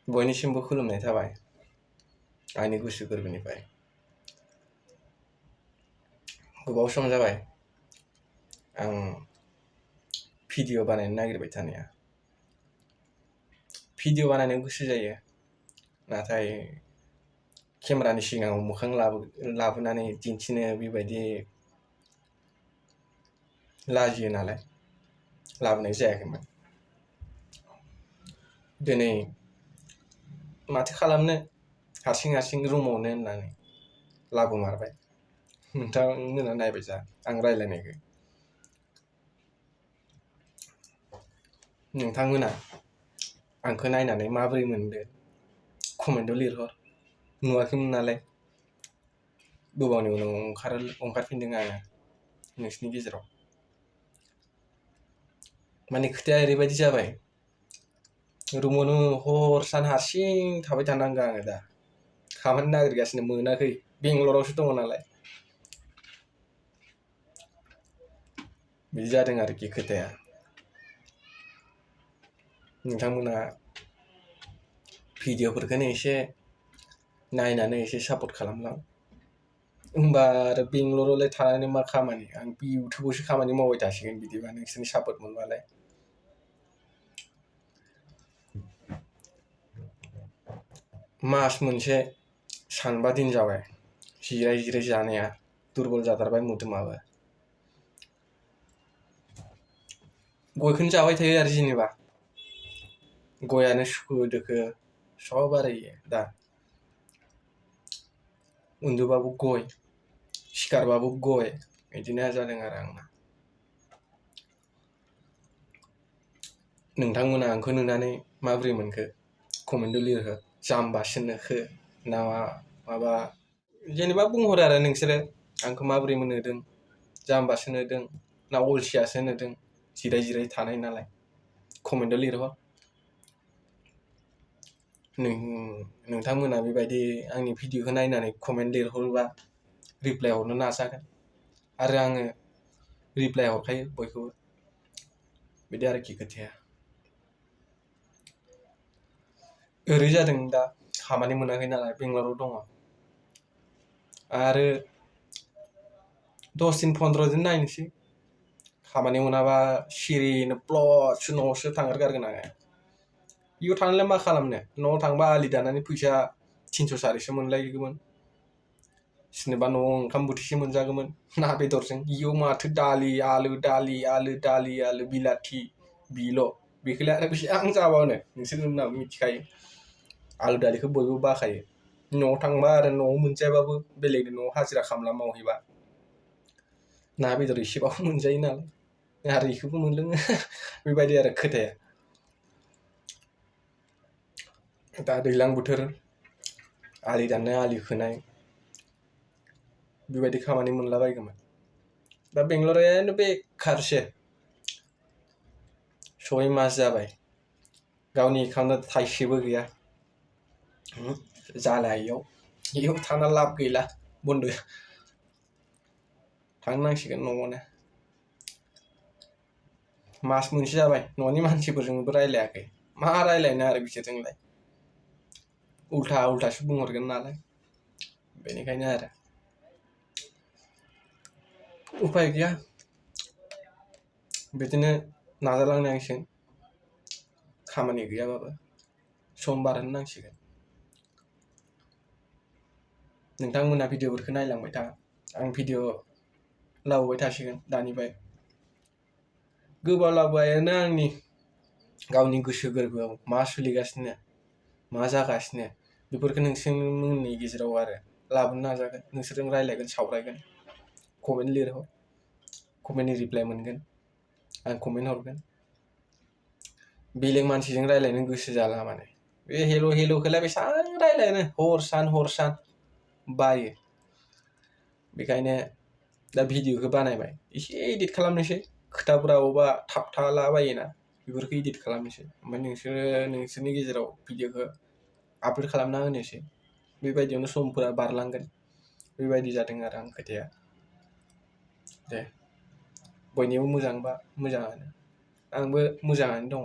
बयनिसिमबो खुलुमनाय थाबाय आंनि गोसो गोरबोनिफ्राय। गोबाव सम जाबाय आं भिडिअ बानायनो नागिरबाय थानाया। भिडिअ बानायनो गोसो जायो, नाथाय केमेरानि सिगाङाव मोखां लाबोनानै दिन्थिनो बेबायदि लाजियो नालाय लाबोनाय जायाखैमोन। दिनै माथो खालामनो, हारसिं रुमावनो होननानै लाबोमारबाय। नोंथांमोना नायबाय जा आं रायलायनायखौ। नोंथांमोना आंखौ नायनानै माबोरै मोनदों कमेन्टआव लिरहर। नुवाखैमोन नालाय गोबावनि उनाव ओंखारफिनदों आङो नोंसिनि गेजेराव। माने खोथाया ओरैबायदि जाबाय, रुमावनो हर सान हारसिं थाबाय थानांगौ आङो दा। खामानि नागिरगासिनो मोनाखै, बेंगलरावसो दङ नालाय। बिदि जादों आरोखि खोथाया। नोंथांमोना भिडिअफोरखौनो एसे नायनानै एसे सापर्ट खालामलां। होमबा आरो बेंगलरावलाय थानानै मा खामानि, आं इउटुबावसो खामानि मावबाय थासिगोन बिदिबा नोंसोरनि सापर्ट मोनबालाय। मास मोनसे सानबा दिन जाबाय जिराय जानाया, दुरबल जाथारबाय मोदोमाबो। गयखौनो जाबाय थायो आरो जेनेबा गयानो सुखु दोखो सब आरो दा। उन्दुबाबो गय, सिखारबाबो गय, बिदिनो जादों आरो आंना। नोंथांमोना आंखौ नुनानै माबोरै मोनखो कमेन्टआव लिरहो। जाम्बासो नोखो ना माबा जेनेबा बुंहरो आरो नोंसोरो आंखौ माबोरै नुदों। जाम्बासो नुदों ना अलसियासो नुदों जिराय थानाय नालाय। कमेन्टआव लिरहर। नोंथांमोना बेबायदि आंनि भिडिअखौ नायनानै कमेन्ट लिरहरोबा रिप्लाय हरनो नाजागोन, आरो आङो रिप्लाय हरखायो बयखौबो। बिदि आरोखि खोथाया। ओरै जादों दा खामानि मोनाखै नालाय बेंगलराव दङ। आरो 10 दिन 15 दिन नायनोसै, खामानि मोनाबा सिरिनो प्लटसो न'आवसो थांगारगारगोन आङो। बेयाव थांनानैलाय मा खालामनो, न'आव थांबा आलि दानानै फैसा 300 400 मोनलायगौमोन। सोरनिबा न'आव ओंखाम बोथिसे मोनजागौमोन ना बेदरजों। इयाव माथो दालि आलु बिलाथि बिल'। बेखौलाय आरो बेसेबां जाबावनो, नोंसोर मिथिखायो। आलु दालिखौ बयबो बाखायो। न'आव थांबा आरो न'आव मोनजायाबाबो बेलेगनि न'आव हाजिरा खामला मावहैबा ना बेदर एसेबाबो मोनजायो नालाय, आरो बेखौबो मोनलोङो। बेबायदि आरो खोथाया। दा दैज्लां बोथोर, आलि दाननाय आलि खोनाय बेबायदि खामानि मोनलाबायगौमोन। दा बेंगलरानो बेखारसो। 6 मास जाबाय गावनि एकाउन्टआव थाइसेबो गैया। जाला इयाव थाना लाब गैला, बन्द'। थांनो नांसिगोन न'आवनो। मास मोनसे जाबाय न'नि मानसिफोरजोंबो रायलायाखै। मा रायलायनो आरो बिसोरजोंलाय, उल्थासो बुंहरगोन नालाय। बेनिखायनो आरो उफाय गैया, बिदिनो नाजालांनांसिगोन। खामानि गैयाबाबो सम बारहोनो नांसिगोन। नोंथांमोना भिडिअफोरखौ नायलांबाय था, आं भिडिअ लाबोबाय थासिगोन दानिफ्राय। गोबाव लाबोबायानो आंनि गावनि गोसो गोरबोआव मा सोलिगासिनो, मा जागासिनो बेफोरखौ नोंसोरनि गेजेराव आरो लाबोनो नाजागोन। नोंसोरजों रायलायगोन, सावरायगोन। कमेन्ट लिरहर, कमेन्टनि रिप्लाय मोनगोन, आं कमेन्ट हरगोन। बेलेग मानसिजों रायलायनो गोसो जाला माने। बे हेल'खौलाय बेसेबां रायलायनो हर सान बायो। बेखायनो दा भिडिअखौ बानायबाय, एसे इडिट खालामनोसै। खोथाफोरा अबेबा थाबथालाबायोना, बेफोरखौ इडिट खालामनोसै। ओमफ्राय नोंसोरनि गेजेराव भिडिअखौ आपल'ड खालामना होनोसै। बेबायदियावनो समफोरा बारलांगोन। बेबायदि जादों आरो आं खोथाया। दे बयनिबो मोजांबा मोजाङानो, आंबो मोजाङानो दङ।